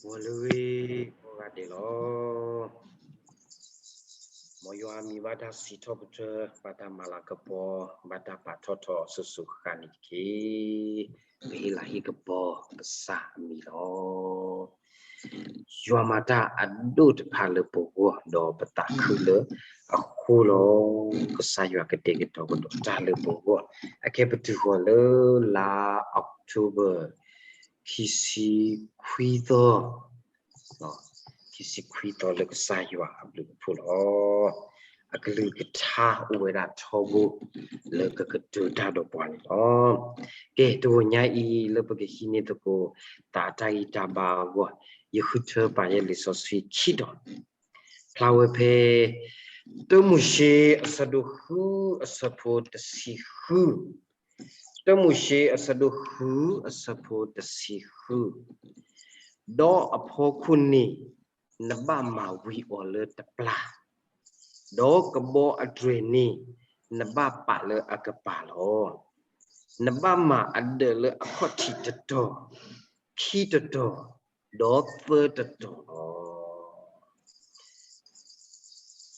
မ်လၢဂ့ၤကိးဂၤဒဲးလီၤ. မ်ယွၤမံၤဘၣ်တၢ်စံးထီၣ်ပတြၢၤ, ဘၣ်တၢ်မၤလၤကပီၤ, ဘၣ်တၢ်ပာ်ထီၣ်ထီအစိၤစိၤဃၣ်ဃၣ်န့ၣ်တက့ၢ်. ပဟ့ၣ်လၤဟ့ၣ်ကပီၤကစၢ်အမံၤလီၤ. ယွၤမၤတၢ်အဒိၣ်တဖၣ်လၢပဂီၢ်, ဒီးပသးခုလၢအဃိလီၤ. ကစၢ်ယွၤကတဲာ်ကတီၤကဒီးတၢ်လၢပဂီၢ်, အခဲပတုၤဃီၤလၢလါ October ခံဆံခွံသီ, ခံဆံခွံသီလၢကစၢ်ယွၤအဘျုးအဖှိၣ်လီၤ. အကလုၢ်ကထါအိၣ်ဝဲဒၣ်ထီဘိ လၢကကတၢၢ်တၢ်ဒီးပှၤန့ၣ်လီၤ. ကဲ, တဂီၤညါအံၤလၢပကဟံးန့ၢ်သကိး သးတၢ်ဂံၢ်တၢ်ဘါအဂီၢ်, ယဃုထၢပာ်ယဲလံာ်စီဆှံခံတီၤ, ဖျါဝဲဖဲ တၢမိၤၡ့အဆၢဒိၣ်ဃုအဆၢဖိတဆံဃု, တၢမိၤၡ့အဆၢဒိၣ်ဃုအဆၢဖိတဆံဃု, ဒီးအဖီခိၣ်န့ၣ် နဘၣ်မၤဝံၤအီၤလၢတပျၢ်, ဒီးကဘီအတြဲၤန့ၣ် နဘၣ်ပာ်လၢအကပၤလီၤ. နဘၣ်မၤအဒၢးလၢအခီၣ်ထံးတတီၤ, ခံတတီၤ, ဒီးသၢတတီၤလီၤ.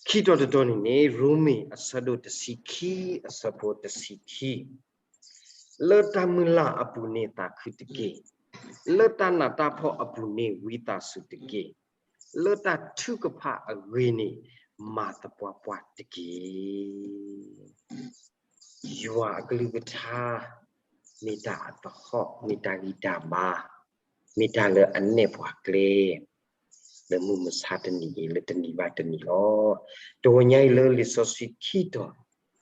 ခံတီၤတတီၤန့ၣ်န့ၣ် ရိမ့ၤအဆၢဒိၣ်တဆံခံအဆၢဖိတဆံခံ, လၢတၢ်မုၢ်လၢ်အပူၤန့ၣ်သးခုတက့ၢ်. လၢတၢ်နးတၢ်ဖှီၣ်အပူၤန့ၣ်ဝံသးစူၤတက့ၢ်. လၢတၢ်ထုကဖၣ်အဂ့ၤန့ၣ် မၤသပှၢ်ပှၢ်တက့ၢ်. ယွၤအကလုၢ်ကထါ မ့ၢ်တၢ်အသဟီၣ်, မ့ၢ်တၢ်ဂံၢ်တၢ်ဘါ, မ့ၢ်တၢ်လၢအနဲၣ်ပှၤကျဲ လၢမုၢ်မဆါတနံၤအံၤ လၢတနံၤဘၣ်တနံၤလီၤ. တဂီၤညါအံၤလၢလံာ်စီဆှံခံတီၤ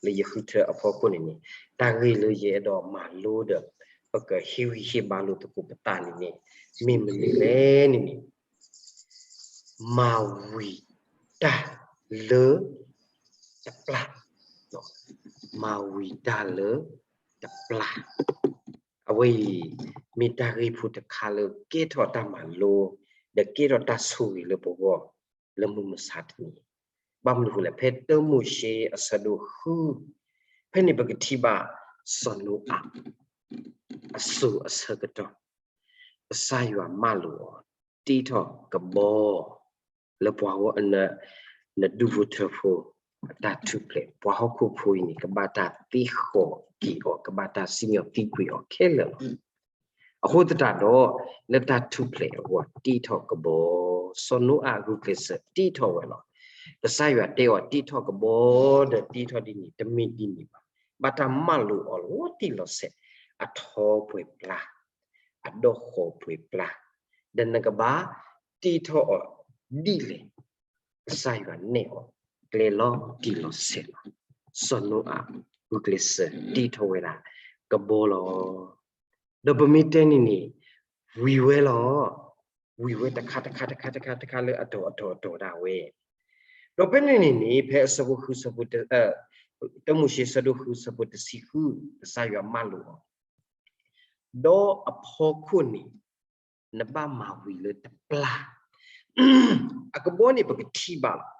လၢယဃုထၢအဖီခိၣ်န့ၣ်န့ၣ်, တၢ်ဂ့ၢ်လၢယအဲၣ်ဒိးမၤလိဒီး ပကဟ့ၣ်ဂံၢ်ဟ့ၣ်ဘါလိာ်သကိးပသးန့ၣ်န့ၣ် မ့ၢ်မနုၤလဲၣ်န့ၣ်န့ၣ် မၤဝံၤတၢ်လၢတပျၢ်, မၤဝံၤတၢ်လၢတပျၢ်. အဝဲအံၤ မ့ၢ်တၢ်ဂ့ၢ်ဖိတခါလၢကဲထီၣ်တၢ်မၤလိ ဒီးကဲထီၣ်တၢ်ဆိၣ်ဂ့ၤလၢပဂီၢ် လၢမုၢ်မဆါတနံၤ. ဘၣ်မနုၤအဃိလဲၣ်, ဖဲတၢမိၤၡ့အဆၢဒိၣ်ဃု, ဖဲန့ၣ်ပကထံၣ်ဘၣ်စီၤနိအၤ အစိၤအဆၢကတီၢ်, ကစၢ်ယွၤမၢလိာ်အီၤ တ့ထီၣ်ကဘီ လၢပှၤဂီၢ် နဒူၣ်ဖိထၢဖိအတၢ်ထူၣ်ဖျဲး, ပှၤဟီၣ်ခိၣ်ဖိအံၤန့ၣ် ကဘၣ်တၢ်သ့ဃီၤက့ၤအီၤ, ကဘၣ်တၢ်စံၣ်ညီၣ်သံကွံာ်အီၤခဲလၢာ်လီၤ. အဃိသတးဒီး လၢတၢ်ထူၣ်ဖျဲးအဂီၢ် တ့ထီၣ်ကဘီ, စီၤနိအၤဂုာ်ကျဲးစၢးတ့ထီၣ်ဝဲလီၤ. ကစၢ်ယွၤတဲအီၤ တ့ထီၣ်ကဘီ ဒီးတ့ထီၣ်ဒ်န့ၣ် တမ့ၢ်ဒ်န့ၣ်ဘၣ်. ဘၣ်တၢ်မၢလိာ်အီၤလီၤတံၢ်လီၤဆဲး, အထီပှဲၤပျၢ်, အဒီၣ်ဃီၤပှဲၤပျၢ်, ဒီးနကဘၣ်တ့ထီၣ်အီၤဒ်လဲၣ်. ကစၢ်ယွၤနဲၣ်အီၤကျဲလီၤတံၢ်လီၤဆဲးလီၤ. စီၤနိအၤဂုာ်ကျဲးစၢးတ့ထီၣ်ဝဲဒၣ် ကဘီလီၤ. ဒီးပမ့ၢ်တဲန့ၣ်န့ၣ် ဝံၤဝဲလီၤ. ဝံၤဝဲတခါတခါတခါတခါတခါလၢအတီၤအတီၤအတီၤဒၣ်ဝဲ. ဒီးဖဲန့ၣ်န့ၣ်န့ၣ် ဖဲအဆၢဖိဃုဆၢဖိ, တၢမိၤၡ့ဆၢဒိၣ်ဃုဆၢဖိတဆံဃု, ကစၢ်ယွၤမၢလိာ်အီၤ, ဒီးအဖီခိၣ်န့ၣ် နဘၣ်မၤဝံၤလၢတပျၢ်. အကဘီန့ၣ်ပကထံၣ်ဘၣ်လီၤ.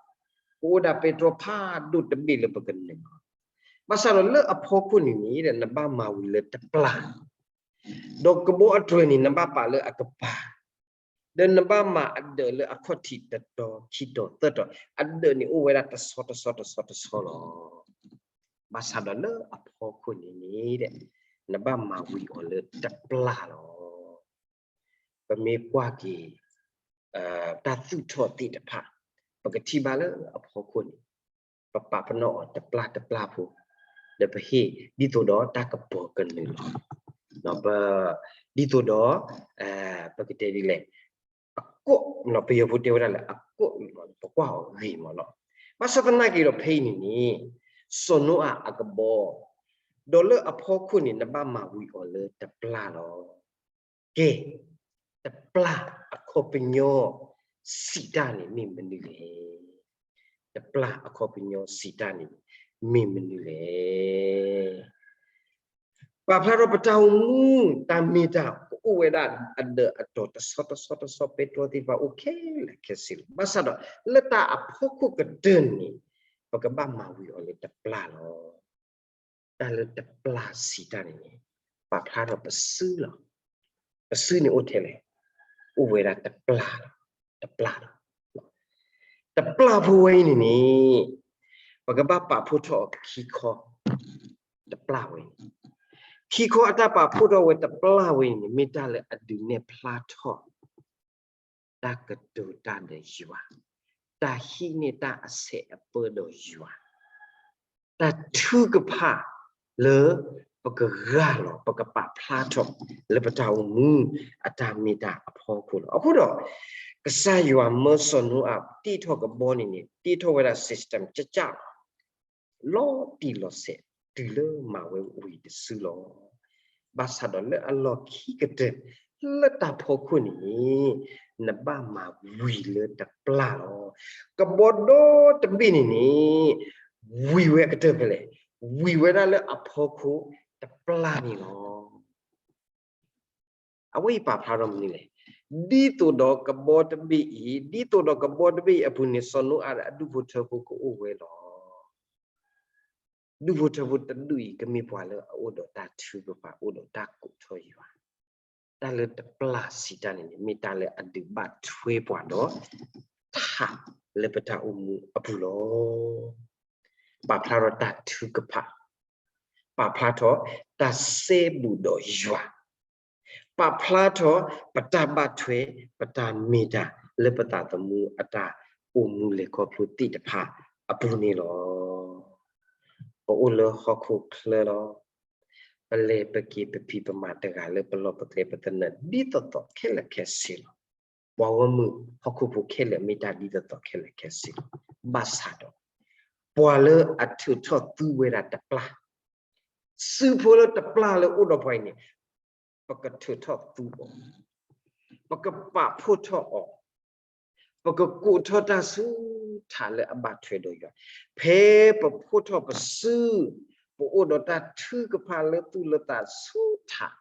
ကအိၣ်ဒၣ်ပဲတြီဖးဒိၣ်တဘ့ၣ်လၢပကနၢၤလီၤ. ဘၣ်ဆၣ်ဒီးလၢအဖီခိၣ်န့ၣ်န့ၣ် နဘၣ်မၤဝံၤလၢတပျၢ်, ဒီးကဘီအတြဲၤန့ၣ် နဘၣ်ပာ်လၢအကပၤ, ဒီးနဘၣ်မၤအဒၢးလၢအခီၣ်ထံးတတီၤခံတီၤသၢတီၤ, အဒၢးန့ၣ်အိၣ်ဝဲဒၣ်တဆီတဆီတဆီတဆီလီၤ. ဘၣ်ဆၣ်ဒီးလၢအဖီခိၣ်န့ၣ်န့ၣ် နဘၣ်မၤဝံၤအီၤလၢတပျၢ်လီၤ. ပမ့ၢ်ကွၢ်က့ၤ တၢ်သူၣ်ထီၣ်သ့ၣ်တဖၣ် ပကထံၣ်ဘၣ်လၢအဖီခိၣ်န့ၣ် ပပာ်ပနီၣ်အီၤတပျၢ်တပျၢ်ဖိ, ဒီးပဟ့ၣ် ဒ်သိးဒီးတၢ်ကပီၤကနၢၤလီၤ. ပ, ဒ်သိးဒီး ပကတဲဒ်လဲၣ်, အကိး, ပယီၤဖိတဲဝဲဒၣ်လၢအကိး, ပကွၢ်အီၤဂ့ၤမးလီၤ. ဘၣ်ဆၣ်သနာ်က့ဒီးဖဲအံၤန့ၣ်န့ၣ် စီၤနိအၤအကဘီ, ဒီးလၢအဖီခိၣ်န့ၣ် နဘၣ်မၤဝံၤအီၤလၢတပျၢ်လီၤ. ကဲ, တပျၢ်အခီပညီစံးတၢ်န့ၣ်မ့ၢ်မနုၤလဲၣ်. တပျၢ်အခီပညီစံးတၢ်န့ၣ် မ့ၢ်မနုၤလဲၣ်. ပာ်ဖျါထီၣ်ပတၢ်အိၣ်မူ တၢ်မ့ၢ်တၢ်ကအိၣ်ဝဲဒၣ်အဒၢးအတီၤတဆီတဆီတဆီ ပဲတြီသ့ၣ်တဖၣ်အိၣ်ခဲလၢာ်ခဲဆ့လီၤ. ဘၣ်ဆၣ်ဒီး လၢတၢ်အဖီခိၣ်ကတၢၢ်န့ၣ် ပကဘၣ်မၤဝံၤအီၤလၢတပျၢ်လီၤ. တၢ်လၢတပျၢ်စံးတၢ်န့ၣ်န့ၣ် ပာ်ဖျါထီၣ်ပစုလီၤ. ပစုန့ၣ်အိၣ်ထဲလဲၣ်. အိၣ်ဝဲဒၣ်တပျၢ်လီၤ, တပျၢ်လီၤ. တပျၢ်ဖိဝဲအံၤန့ၣ်န့ၣ် ပကဘၣ်ပာ်ဖှိၣ်ထီၣ်အီၤခံခီ, တပျၢ်ဝဲအံၤ, ခံခီအတၢ်ပာ်ဖှိၣ်ထီၣ်ဝဲတပျၢ်ဝဲအံၤန့ၣ် မ့ၢ်တၢ်လၢအဒုးနဲၣ်ဖျါထီၣ် တၢ်ကတိၤတၢ်ဒီးယွၤ, တၢ်ဟံးန့ၢ်တၢ်အဆဲးအပၢဒီးယွၤ, တၢ်ထုကဖၣ်လၢပကဂၢ်လီၤ ပကပာ်ဖျါထီၣ်လၢပတၢ်အိၣ်မူ အတၢ်မ့ၢ်တၢ်အဖီခိၣ်လီၤ. အဃိဒီး ကစၢ်ယွၤမၢစီၤနိအၤတ့ထီၣ်ကဘီန့ၣ်န့ၣ် တ့ထီၣ်ဝဲဒၣ် system ကကၢ် လီၤတံၢ်လီၤဆဲး တုၤလၢမၤဝဲဝံၤတစုလီၤ. ဘၣ်ဆၣ်ဒီးလၢအလီၢ်ခံကတၢၢ် လၢတၢ်ဖီခိၣ်န့ၣ် နဘၣ်မၤဝံၤလၢတပျၢ်လီၤ. ကဘီဒီတဘ့ၣ်န့ၣ်န့ၣ် ဝံၤဝဲကတၢၢ်ဖဲလဲၣ်, ဝံၤဝဲဒၣ်လၢအဖီခိၣ်တပျၢ်န့ၣ်လီၤ. အဝဲအံၤပာ်ဖျါထီၣ်မနုၤလဲၣ်. ဒ်သိးဒီးကဘီတဘ့ၣ်အံၤ, ဒ်သိးဒီးကဘီတဘ့ၣ်အံၤအပူၤန့ၣ် စီၤနိအၤဒီးအဒူၣ်ဖိထၢဖိကအိၣ်ဝဲလီၤ. ဒူၣ်ဖိထၢဖိတဒူၣ်အံၤ ကမ့ၢ်ပှၤလၢအအိၣ်ဒီးတၢ်ထုကဖၣ် အိၣ်ဒီးတၢ်ကိးထီၣ်ယွၤ, တၢ်လၢတပျၢ်စံးတၢ်န့ၣ်န့ၣ် မ့ၢ်တၢ်လၢအဒုးဘၣ်ထွဲပှၤဒီး ထးလၢပတၢ်အိၣ်မူအပူၤလီၤ. ပာ်ဖျါထီၣ်တၢ်ထုကဖၣ်, ပာ်ဖျါထီၣ်တၢ်စဲဘူးဒီးယွၤ, ပာ်ဖျါထီၣ်ပတၢ်ဘၣ်ထွဲ ပတၢ်မ့ၢ်တၢ်လၢပသးသမူအတၢ်အိၣ်မူလဲၤခီဖျိသ့ၣ်တဖၣ်အပူၤန့ၣ်လီၤ. ပအိၣ်လၢဟီၣ်ခိၣ်ချၢလီၤ. ပလဲၤပက့ၤပဖံးပမၤတဂၤလၢပလီၢ်ပကျဲပသနၢၣ်ဒ်သိးသိးခဲလၢာ်ခဲဆ့လီၤ. ပှၤဂီၢ်မုၢ်ဟီၣ်ခိၣ်ဖိခဲလၢာ်မ့ၢ်တၢ်ဒ်သိးသိးခဲလၢာ်ခဲဆ့လီၤ. ဘၣ်ဆၣ်ဒီး ပှၤလၢအထုးထီၣ်သူဝဲဒၣ်တပျၢ်, စုဖိလၢတပျၢ်လၢအိၣ်ဒီးပှၤအံၤန့ၣ် ပကထုးထီၣ်သူအီၤ, ပကပာ်ဖှိၣ်ထီၣ်အီၤ, ပကကိးထီၣ်တၢ်ဆူထးလၢအဘၣ်ထွဲဒီးယွၤ, ဖဲပဖှိၣ်ထီၣ်ပစု, ပအိၣ်ဒီးတၢ်ထုကဖၣ်လၢသူၣ်လၢသးဆူထး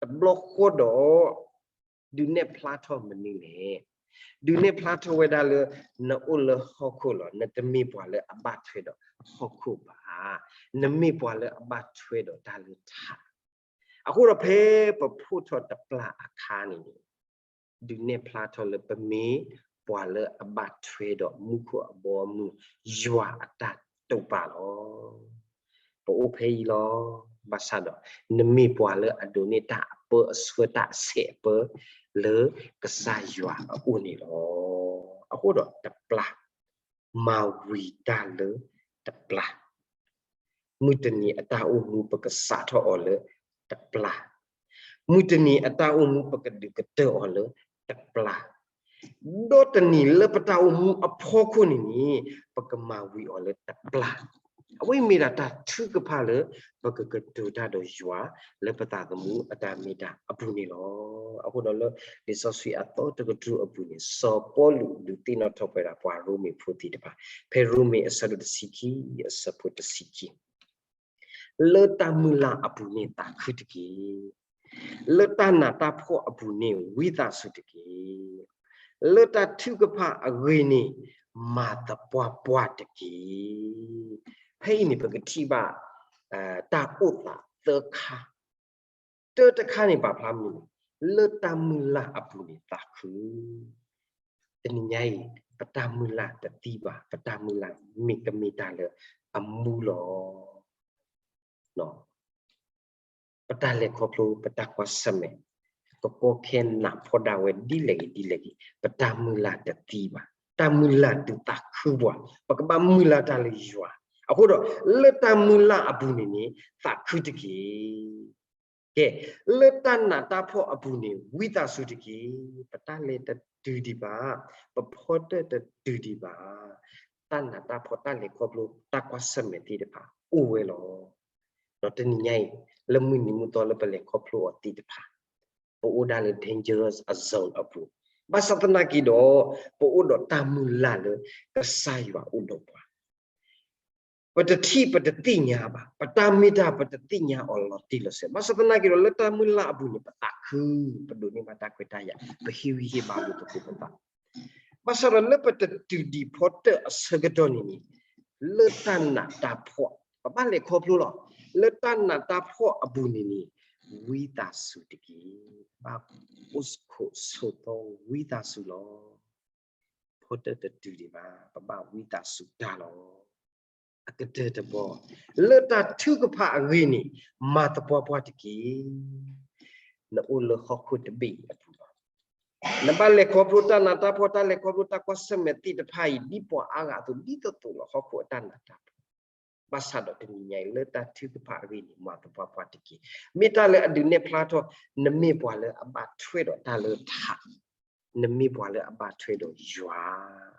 တဘျီဃီဒီး ဒုးနဲၣ်ဖျါထီၣ်မနုၤလဲၣ်. ဒုးနဲၣ်ဖျါထီၣ်ဝဲဒၣ်လၢ နအိၣ်လၢဟီၣ်ခိၣ်လီၤ. နတမ့ၢ်ပှၤလၢအဘၣ်ထွဲဒီးဟီၣ်ခိၣ်ဘၣ်. နမ့ၢ်ပှၤလၢအဘၣ်ထွဲဒီးတၢ်လၢထး. အဃိဒီးဖဲပဖှိၣ်ထီၣ်တပျၢ်အခါန့ၣ်န့ၣ် ဒုးနဲၣ်ဖျါထီၣ်လၢပမ့ၢ်ပှၤလၢအဘၣ်ထွဲဒီးမူခိၣ်အဘီအမုၢ် ယွၤအတၢ်တိာ်ပာ်လီၤ. ပအိၣ်ဖဲအံၤလီၤ. ဘၣ်ဆၣ်ဒီး နမ့ၢ်ပှၤလၢအဒိးန့ၢ်တၢ်အပၢအဆှၢတၢ်အဆဲးအပၢ လၢကစၢ်ယွၤအအိၣ်န့ၣ်လီၤ. အဃိဒီးတပျၢ် မၤဝံၤတၢ်လၢတပျၢ်, မုၢ်တနံၤအတၢ်အိၣ်မူပကစးထီၣ်အီၤလၢတပျၢ်, မုၢ်တနံၤအတၢ်အိၣ်မူပကဒုးကတၢၢ်အီၤလၢတပျၢ်, ဒီးတနံၤလၢပတၢ်အိၣ်မူအဖီခိၣ်န့ၣ်န့ၣ် ပကမၤဝံၤအီၤလၢတပျၢ်. အဝဲအံၤမ့ၢ်ဒၣ်တၢ်ထုကဖၣ်လၢ ပကကတိၤတၢ်ဒီးယွၤ လၢပသးသမူအတၢ်မ့ၢ်တၢ်အပူၤန့ၣ်လီၤ. အဃိဒီးလၢလံာ်စီဆှံအသီတကတြူၢ်အပူၤန့ၣ် စီၤပီလူးဒုးသ့ၣ်နီၣ်ထီၣ်ပဝဲဒၣ်ပှၤရိမ့ၤဖိသ့ၣ်တဖၣ် ဖဲရိမ့ၤအဆၢဒိၣ်တဆံခံ အဆၢဖိတဆံခံ လၢတၢ်မုၢ်လၢ်အပူၤန့ၣ်သးခုတက့ၢ်. လၢတၢ်နးတၢ်ဖှီၣ်အပူၤန့ၣ်ဝံသးစူၤတက့ၢ်. လၢတၢ်ထုကဖၣ်အဂ့ၤန့ၣ် မၤသပှၢ်ပှၢ်တက့ၢ်. ဖဲအံၤန့ၣ် ပကထံၣ်ဘၣ် တၢ်အိၣ်သးသၢခါ, တၢတခါန့ၣ် ပာ်ဖျါမနုၤလဲၣ်, လၢတၢ်မုၢ်လၢ်အပူၤန့ၣ်သးခု. တနံၤညါအံၤ ပတၢ်မုၢ်လၢ်တသံဘၣ်, ပတၢ်မုၢ်လၢ်မ့ၢ်ကမ့ၢ်တၢ်လၢအမူလီၤ. ပတၢ်လဲၤခီဖျိ ပတၢ်ကွၢ်ဆၢၣ်မဲာ် ကကီခဲနးဖီဒၣ်ဝဲဒ်လဲၣ်ဂ့ၤဒ်လဲၣ်ဂ့ၤ ပတၢ်မုၢ်လၢ်တသံဘၣ်. တၢ်မုၢ်လၢ်ဒုးသးခုပှၤ, ပကဘၣ်မုၢ်လၢ်တၢ်လၢယွၤ. အဃိဒီး လၢတၢ်မုၢ်လၢ်အပူၤန့ၣ်န့ၣ် သးခုတက့ၢ်. ကဲ, လၢတၢ်နးတၢ်ဖှီၣ်အပူၤန့ၣ် ဝံသးစူၤတက့ၢ်. ပတၢ်လဲၤတတုၤဒံးဘၣ်, ပဖီတၢၣ်တတုၤဒံးဘၣ်. တၢ်နးတၢ်ဖှီၣ် တၢ်လဲၤခီဖျိ တၢ်ကွၢ်ဆၢၣ်မဲာ်သ့ၣ်တဖၣ်အိၣ်ဝဲလီၤ. ဒီးတနံၤညါအံၤ လၢမုၢ်နံၤမုၢ်သီလၢပလဲၤခီဖျိအီၤသ့ၣ်တဖၣ် ပအိၣ်ဒၣ်လၢ dangerous zone အပူၤ, ဘၣ်ဆၣ်သနာ်က့ဒီး ပအိၣ်ဒီးတၢ်မုၢ်လၢ်လၢကစၢ်ယွၤအိၣ်ဒီးပှၤ ပတထံၣ်ပတသ့ၣ်ညါဘၣ်, ပတၢ်မ့ၢ်တၢ်ပတသ့ၣ်ညါအီၤလီၤတံၢ်လီၤဆဲး, ဘၣ်ဆၣ်သနာ်က့ဒီး လၢတၢ်မုၢ်လၢ်အပူၤန့ၣ် ပသးခု, ပဒိးန့ၢ်ဘၣ်တၢ်ခွဲးတၢ်ယာ်, ပဟ့ၣ်ဂံၢ်ဟ့ၣ်ဘါလိာ်သကိးပသး, ဘၣ်ဆၣ်ဒီးလၢပတတုၤဒံးဖီတၢၣ်အဆၢကတီၢ်န့ၣ်န့ၣ်, လၢတၢ်နးတၢ်ဖှီၣ်, ပဘၣ်လဲၤခီဖျိလီၤ, လၢတၢ်နးတၢ်ဖှီၣ်အပူၤန့ၣ်န့ၣ်, ဝံသးစူၤတက့ၢ်. ပဘၣ်အိၣ်ခိးဆိးသီဝံသးစူၤလီၤ. ဖီတၢၣ်တတုၤဒံးဘၣ်, ပဘၣ်ဝံသးစူၤတၢ်လီၤ. အကတၢၢ်တဘီ, လၢတၢ်ထုကဖၣ်အဂ့ၢ်န့ၣ် မၤသပှၢ်ပှၢ်တက့ၢ်. နအိၣ်လၢဟီၣ်ခိၣ်တဘ့ၣ်အံၤအပူၤလီၤ. နဘၣ်လဲၤခီဖျိတၢ်နးတၢ်ဖှီၣ်, တၢ်လဲၤခီဖျိတၢ်ကွၢ်ဆၢၣ်မဲာ်သ့ၣ်တဖၣ်အံၤ ဒ်ပှၤအါဂၤအသိး ဒ်သိးသိးလီၤ ဟီၣ်ခိၣ်အတၢ်နးတၢ်ဖှီၣ်. ဘၣ်ဆၣ်ဒီးတနံၤညါအံၤ လၢတၢ်ထုကဖၣ်အဂ့ၢ်န့ၣ် မၤသပှၢ်ပှၢ်တက့ၢ်. မ့ၢ်တၢ်လၢအဒုးနဲၣ်ဖျါထီၣ် နမ့ၢ်ပှၤလၢအဘၣ်ထွဲဒီးတၢ်လၢထး, နမ့ၢ်ပှၤလၢအဘၣ်ထွဲဒီးယွၤ.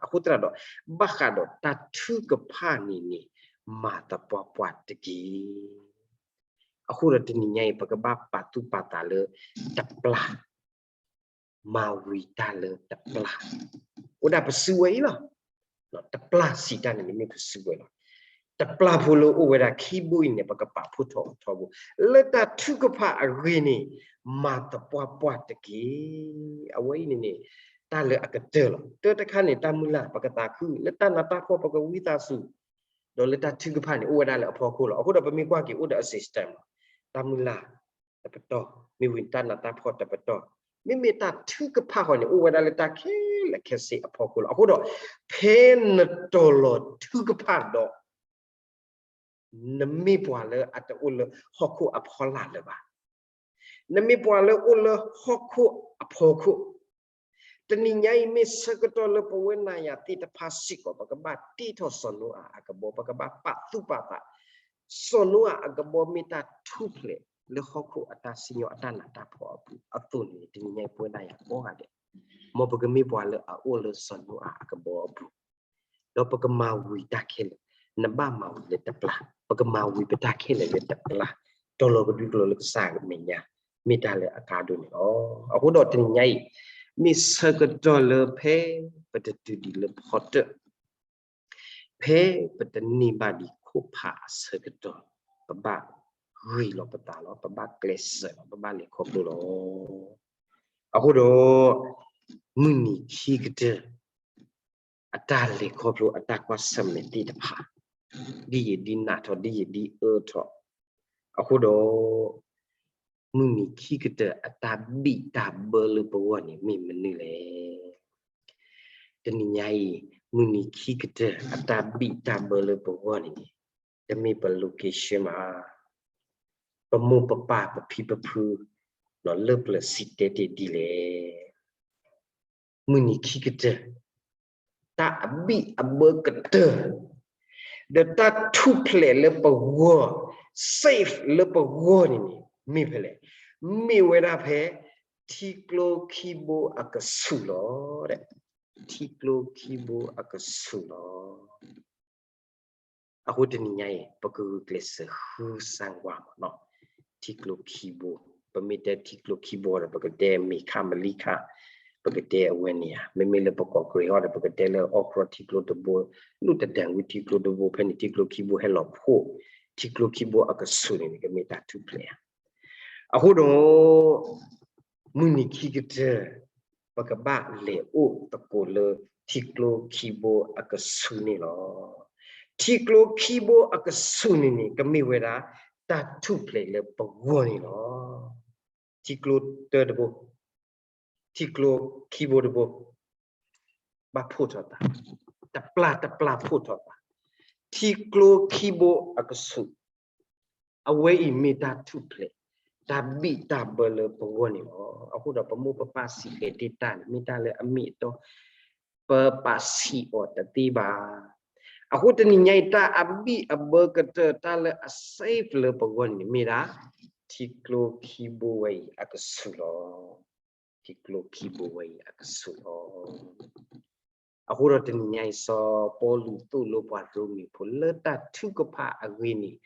အဃိသတးဒီး ဘၣ်ဃးဒီးတၢ်ထုကဖၣ်န့ၣ်န့ၣ် မၤသပှၢ်ပှၢ်တက့ၢ်. အဃိဒီးတနံၤညါအံၤ ပကဘၣ်ပာ်သူၣ်ပာ်သးလၢတပျၢ် မၤဝံၤတၢ်လၢတပျၢ်, အိၣ်ဒၣ်ပစုဝဲအံၤလီၤ. တပျၢ်စံးတၢ်န့ၣ် မ့ၢ်ပစုဝဲလီၤ. တပျၢ်ဖိလၢအိၣ်ဝဲဒၣ်ခံဘိအံၤန့ၣ် ပကပာ်ဖှိၣ်ထီၣ်အထီဘိ, လၢတၢ်ထုကဖၣ်အဂ့ၢ်န့ၣ် မၤသပှၢ်ပှၢ်တက့ၢ်. အဝဲအံၤန့ၣ်န့ၣ် တၢ်လၢအကတၢၢ်လီၤ. တၢ်တခါန့ၣ် တၢ်မုၢ်လၢ် ပကသးခု, လၢတၢ်နးတၢ်ဖှီၣ် ပကဝံသးစူၤ, ဒီးလၢတၢ်ထုကဖၣ်န့ၣ် အိၣ်ဝဲဒၣ်လၢအဖီခိၣ်လီၤ. အဃိဒီးပမ့ၢ်ကွၢ်က့ၤ အိၣ်ဒီးအ system လီၤ. တၢ်မုၢ်လၢ်တပတီၢ်, မ့ၢ်ဝံၤတၢ်နးတၢ်ဖှီၣ်တပတီၢ်, မ့မ့ၢ်တၢ်ထုကဖၣ်ဃီန့ၣ် အိၣ်ဝဲဒၣ်လၢတၢ်ခဲလၢာ်ခဲဆ့အဖီခိၣ်လီၤ. အဃိဒီး ဖဲနတီၤလီၤထုကဖၣ်ဒီး နမ့ၢ်ပှၤလၢအတအိၣ်လၢဟီၣ်ခိၣ်အဖီလာ်လၢၤဘၣ်. နမ့ၢ်ပှၤလၢအိၣ်လၢဟီၣ်ခိၣ်အဖီခိၣ်. တနံၤညါအံၤ မ့ၢ်ဆၢကတီၢ်လၢပဝဲနၤယၤသ့ၣ်တဖၣ်စ့ၢ်ကီး ပကဘၣ်တ့ထီၣ်စီၤနိအၤအကဘီ, ပကဘၣ်ပာ်သူၣ်ပာ်သး စီၤနိအၤအကဘီမ့ၢ်တၢ်ထူၣ်ဖျဲးလၢဟီၣ်ခိၣ်အတၢ်စံၣ်ညီၣ်အတၢ်နးတၢ်ဖှီၣ်အပူၤအသိးန့ၣ် တနံၤညါအံၤပဝဲဒၣ်ယၤကိးဂၤဒဲး မ်ပကမ့ၢ်ပှၤလၢအအိၣ်လၢစီၤနိအၤအကဘီအပူၤ, ဒီးပကမၤဝံၤတၢ်ခဲလၢာ်, နဘၣ်မၤဝံၤလၢတပျၢ်, ပကမၤဝံၤပတၢ်ခဲလၢာ်လၢတပျၢ်, တီၤလီၤကဒွံကျိာ်လၢကစၢ်အမဲာ်ညါ, မ့ၢ်တၢ်လၢအကါဒိၣ်န့ၣ်လီၤ. အဃိဒီးတနံၤညါအံၤ မ့ၢ်ဆၢကတီၢ်လၢဖဲပတတုၤဒံးလၢဖီတၢၣ် ဖဲပတန့ၢ်ဘၣ်ဒံးခိၣ်ဖးအဆၢကတီၢ်, ပဘၣ်ဂ့ၤလီၤပသးလီၤ, ပဘၣ်ကျဲးစၢးလီၤ, ပဘၣ်လဲၤခီဖျိလီၤ. အဃိဒီး မုၢ်နံၤခံကတၢၢ် အတၢ်လဲၤခီဖျိအတၢ်ကွၢ်ဆၢၣ်မဲာ်သ့ၣ်တဖၣ် ဒ်ယဒ်နးထီၣ် ဒ်ယဒ်အၢထီၣ်, အဃိဒီး မုၢ်နံၤခံကတၢၢ်အတၢ်ဘံၣ်တၢ်ဘၢလၢပဂီၢ်န့ၣ်မ့ၢ်မနုၤလဲၣ်. တနံၤညါအံၤ မုၢ်နံၤခံကတၢၢ်အတၢ်ဘံၣ်တၢ်ဘၢလၢပဂီၢ်န့ၣ်န့ၣ် တမ့ၢ်ပ location ဘၣ်, ပမိၢ်ပပၢ်ပဖံပဖု လၢပျၢၤစံးတဲတ့ၢ်ဒ်လဲၣ်. မုၢ်နံၤခံကတၢၢ် တၢ်အဘံၣ်အဘၢကတၢၢ် ဒီးတၢ်ထူၣ်ဖျဲးလၢပဂီၢ်, safe လၢပဂီၢ်န့ၣ်န့ၣ် မ့ၢ်ဖဲလဲၣ်. မ့ၢ်ဝဲဒၣ်ဖဲ ထံကျိခံဘိအကဆူးလီၤ. ထံကျိခံဘိအကဆူးလီၤ. အဃိတနံၤညါအံၤ ပကဂုာ်ကျဲးစၢးဃုစၢ်ကွၢ်မးနီၤ, ထံကျိခံဘိ, ပမ့ၢ်တဲထံကျိခံဘိဒီး ပကတဲမ့ၢ်ခါမလံခါ, ပကတဲအဝဲန့ၣ်ဧါ, မ့မ့ၢ်လၢပကီၢ်ကရံးဟီဒီး ပကတဲလၢအီၣ်ကြီထံကျိတဘိ, လူၢ်တဒၢဝံထံကျိတဘိ, ဖဲန့ၣ်ထံကျိခံဘိဟဲလီၤဖှိၣ်, ထံကျိခံဘိအကဆူးန့ၣ် ကမ့ၢ်တၢ်ထူၣ်ဖျဲးဧါ. အဃိဒီး မုၢ်နံၤခံကတၢၢ် ပကဘၣ်လဲၤအိၣ်သကိးလၢထံကျိခံဘိအကဆူးန့ၣ်လီၤ. ထံကျိခံဘိအကဆူးန့ၣ်န့ၣ် ကမ့ၢ်ဝဲဒၣ်တၢ်ထူၣ်ဖျဲးလၢပဂီၢ်န့ၣ်လီၤ. ထံကျိတၢတဘိ, ထံကျိခံဘိတဘိ, ဘၣ်ဖှိၣ်ထီၣ်သး, တပျၢ်တပျၢ်ဖှိၣ်ထီၣ်သး, ထံကျိခံဘိအကဆူး အဝဲအံၤမ့ၢ်တၢ်ထူၣ်ဖျဲး တၢ်ဘံၣ်တၢ်ဘၢလၢပဂီၢ်န့ၣ်လီၤ. အဃိဒီးပမိၢ်ပပၢ်စံးဃဲၤတ့ၢ်တၢ်န့ၣ် မ့ၢ်တၢ်လၢအမ့ၢ်အတီ, ပပာ်ဆံးအီၤတသ့ဘၣ်. အဃိတနံၤညါအံၤ တၢ်အဘံၣ်အဘၢကတၢၢ် တၢ်လၢအ safe လၢပဂီၢ်န့ၣ် မ့ၢ်ဒၣ် ထံကျိခံဘိဝဲအံၤအကဆူးလီၤ. ထံကျိခံဘိဝဲအံၤအကဆူးလီၤ. အဃိဒီးတနံၤညါအံၤ စီၤပီလူးသိၣ်လိပှၤရိမ့ၤဖိ လၢတၢ်ထုကဖၣ်အဂ့ၢ်န့ၣ်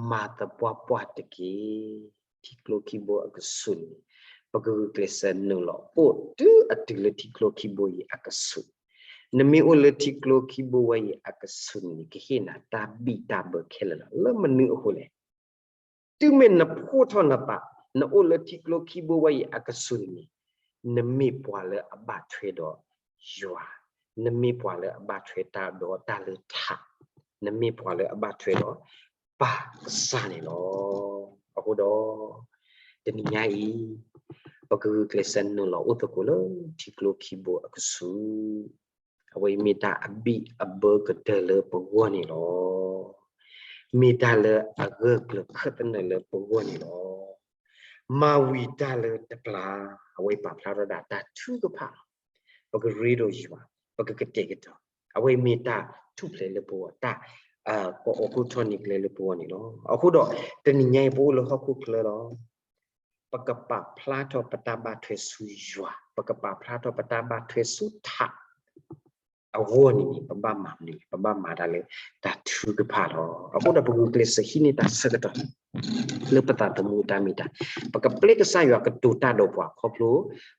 မၤသပှၢ်ပှၢ်တက့ၢ်. ထံကျိခံဘိအကဆူးန့ၣ် ပကဂုာ်ကျဲးစၢးနုာ်လီၤအိၣ်တုၤအတုၤလၢထံကျိခံဘိအံၤအကဆူး. နမ့ၢ်အိၣ်လၢထံကျိခံဘိဝဲအံၤအကဆူးန့ၣ် ကဟ့ၣ်နၤတၢ်ဘံၣ်တၢ်ဘၢခဲလၢာ်လီၤ. လၢမနုၤအဃိလဲၣ်. တုၤမ့ၢ်နဖှိၣ်ထီၣ်နသး နအိၣ်လၢထံကျိခံဘိဝဲအံၤအကဆူးန့ၣ်န့ၣ် နမ့ၢ်ပှၤလၢအဘၣ်ထွဲဒီးယွၤ, နမ့ၢ်ပှၤလၢအဘၣ်ထွဲတၢ်ဒီးတၢ်လၢထး, နမ့ၢ်ပှၤလၢအဘၣ်ထွဲဒီးပၢ်ကစၢ်န့ၣ်လီၤ. အဃိဒီး တနံၤညါအံၤ ပကဂုာ်ကျဲးစၢးနုာ်လီၤအိၣ်သကိးလၢထံကျိခံဘိအကဆူး, အဝဲအံၤမ့ၢ်တၢ်အဘံၣ်အဘၢကတၢၢ်လၢပဂီၢ်န့ၣ်လီၤ. မ့ၢ်တၢ်လၢအဂၢၢ်ကျၢၤခၢၣ်သနၢၣ်လၢပဂီၢ်န့ၣ်လီၤ. မၤဝံၤတၢ်လၢတပျၢ်, အဝဲအံၤပာ်ဖျါထီၣ်ဒၣ်တၢ်ထုကဖၣ်လီၤ. ပကရ့ဒီးယွၤ, ပကကတဲာ်ကတီၤ, အဝဲအံၤမ့ၢ်တၢ်ထူၣ်ဖျဲးလၢပဂီၢ်, တၢ် ကအိးထီၣ်န့ၢ်ကျဲလၢပဂီၢ်န့ၣ်လီၤ. အဃိဒီး တနံၤညါအံၤပအိၣ်လၢဟီၣ်ခိၣ်ချၢလီၤ. ပကပာ်ဖျါထီၣ်ပတၢ်ဘၣ်ထွဲဆူယွၤ, ပကပာ်ဖျါထီၣ်ပတၢ်ဘၣ်ထွဲဆူထး အဂီၢ်န့ၣ်န့ၣ် ပဘၣ်မၤမနုၤလဲၣ်, ပဘၣ်မၤတၢ်လၢတၢ်ထုကဖၣ်လီၤ. အဃိဒီးပဂုာ်ကျဲးစၢးဟံးန့ၢ်တၢ်ဆၢကတီၢ် လၢပသးသမူအတၢ်မ့ၢ်တၢ်, ပကပျဲကစၢ်ယွၤကတိၤတၢ်ဒီးပှၤခီဖျိ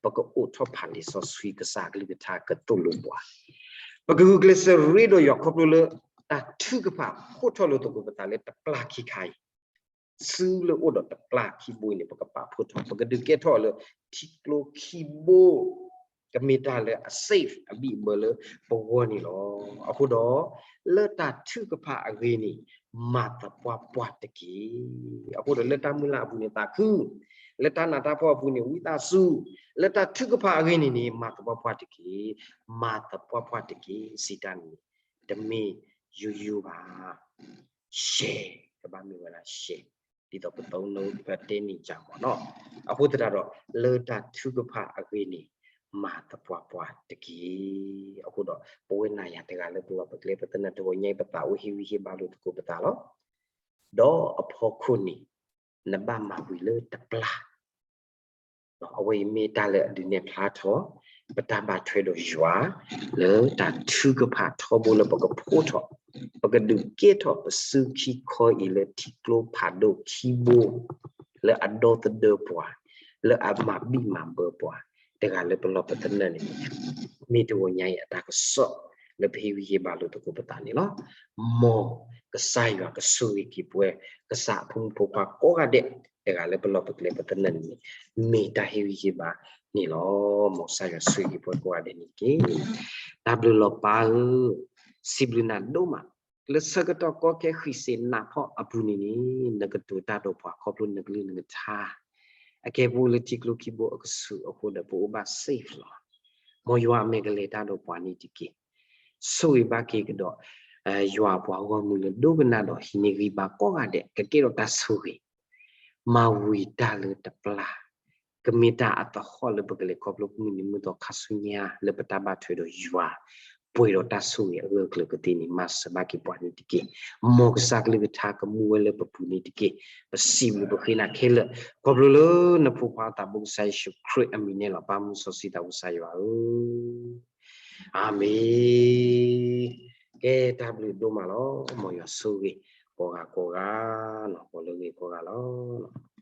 ပကအိးထီၣ်ဖးလံာ်စီဆှံကစၢ်အကလုၢ်ကထါကသိၣ်လိပှၤ, ပကဂုာ်ကျဲးစၢးရ့ဒီးယွၤခီဖျိလၢ တၢ်ထုကဖၣ်ဖှိၣ်ထီၣ်လိာ်သကိးပသးလၢတပျၢ်ခံခါအံၤ စုလၢအိၣ်ဒီးတပျၢ်ခံဘိအံၤန့ၣ် ပကပာ်ဖှိၣ်ထီၣ်, ပကဒုးကဲထီၣ်လၢထံကျိခံဘိ, ကမ့ၢ်တၢ်လၢအ safe အဘံၣ်အဘၢလၢပဂီၢ်န့ၣ်လီၤ. အဃိဒီး လၢတၢ်ထုကဖၣ်အဂ့ၢ်န့ၣ် မၤသပှၢ်ပှၢ်တက့ၢ်. အဃိဒီးလၢတၢ်မုၢ်လၢ်အပူၤန့ၣ်သးခု, လၢတၢ်နးတၢ်ဖှီၣ်အပူၤန့ၣ်ဝံသးစူၤ, လၢတၢ်ထုကဖၣ်အဂ့ၢ်န့ၣ်န့ၣ် မၤသပှၢ်ပှၢ်တက့ၢ်, မၤသပှၢ်ပှၢ်တက့ၢ် စံးတၢ်န့ၣ် တမ့ၢ်ယိယိဘၣ် share ကဘၣ်မ့ၢ်ဝဲဒၣ် share ဒ်သိးပသိးနၢ်ပတဲန့ၣ်ကမ့ၢ်နီၤ. အဃိသတးဒီး လၢတၢ်ထုကဖၣ်အဂ့ၢ်န့ၣ် မၤသပှၢ်ပှၢ်တက့ၢ်. အဃိဒီး ပဝဲနၤယၤတဂၤလၢပလီၢ်ပကျဲပသနၢၣ်တဂီၤညါအံၤ ပသးအိၣ်ဟ့ၣ်ဂံၢ်ဟ့ၣ်ဘါလိာ်သကိးပသးလီၤ. ဒီးအဖီခိၣ်န့ၣ် နဘၣ်မၤဝံၤလၢတပျၢ် အဝဲအံၤမ့ၢ်တၢ်လၢအဒုးနဲၣ်ဖျါထီၣ် ပတၢ်ဘၣ်ထွဲဒီးယွၤ လၢတၢ်ထုကဖၣ်ထီဘိလၢပကဖှိၣ်ထီၣ်, ပကဒုးကဲထီၣ်ပစုခံခီအံၤလၢထံကျိဖးဒိၣ်ခံဘိ လၢအဒီသဒၢပှၤ, လၢအမၤဘံၣ်မၤဘၢပှၤ တဂၤလၢပလီၢ်ပသနၢၣ်န့ၣ် မ့ၢ်တဂီၤညါအံၤအတၢ်ကစီၣ်လၢပဟ့ၣ်ဂံၢ်ဟ့ၣ်ဘါလိာ်သကိးပသးန့ၣ်လီၤ. မ်ကစၢ်ယွၤကဆိၣ်ဂ့ၤက့ၤပဝဲ ကစၢ်အဖိမုၣ်ဖိခွါကိးဂၤဒဲး တဂၤလၢပလီၢ်ပကျဲပသနၢၣ်န့ၣ် မ့ၢ်တၢ်ဟ့ၣ်ဂံၢ်ဟ့ၣ်ဘါန့ၣ်လီၤ. မ်ကစၢ်ယွၤဆိၣ်ဂ့ၤက့ၤပဝဲကိးဂၤဒဲးန့ၣ်တက့ၢ်. တၢ်ဘျုးလီၤပၢ်ဧၢ, စံးဘျုးနၤဒိၣ်မး, လၢဆၢကတီၢ်ကီခဲဃံးစ့းနးဖီအပူၤန့ၣ်န့ၣ် နကတိၤတၢ်ဒီးပှၤခီဖျိနကလုၢ်နကထါ အကဲပအိၣ်လၢထံကျိခံဘိအကဆူးအဃိဒီး ပအိၣ်ဘၣ် safe လီၤ. မ်ယွၤအမဲာ်ကလဲၤတၢ်ဒီးပှၤန့ၣ်တက့ၢ်. ဆိၣ်ဂ့ၤဘၣ်က့ၤကဒီး ယွၤအပှၤဂီၢ်မုၢ်လၢဒိကနၣ်ဒီးဟံးန့ၢ်ဂံၢ်ဘါကိးဂၤဒဲး ကကဲထီၣ်တၢ်ဆိၣ်ဂ့ၤ, မၤဝံၤတၢ်လၢတပျၢ်, ကမ့ၢ်တၢ်အသဟီၣ်လၢပကလဲၤခီဖျိမုၢ်နံၤမုၢ်သီခါဆူညါလၢပတၢ်ဘၣ်ထွဲဒီးယွၤ, ပှဲၤဒီးတၢ်ဆိၣ်ဂ့ၤအဂၢၢ်အကျၢၤကသ့န့ၣ် မၤစၢၤဘၣ်က့ၤပှၤန့ၣ်တက့ၢ်. မ်ကစၢ်ကလုၢ်ကထါကမူဝဲလၢပပူၤန့ၣ်တက့ၢ်. ပစံးဘျုးပဃ့နၤခဲလၢာ် ခီဖျိလၢနဖိခွါသးဘိကစၢ်ယ့ၣ်ၡူးခရံာ်အမံၤန့ၣ်လီၤ. ပၢ်မုၢ်စီဆှံသးဘိကစၢ်ယွၤဧၢ, အၤမ့ၣ်. ကဲတၢ်ဘျုးဒိၣ်မးလီၤ. မ်ယွၤဆိၣ်ဂ့ၤကိးဂၤကိးဂၤလီၤ. ကိးလၢဂ့ၤကိးဂၤလီၤ.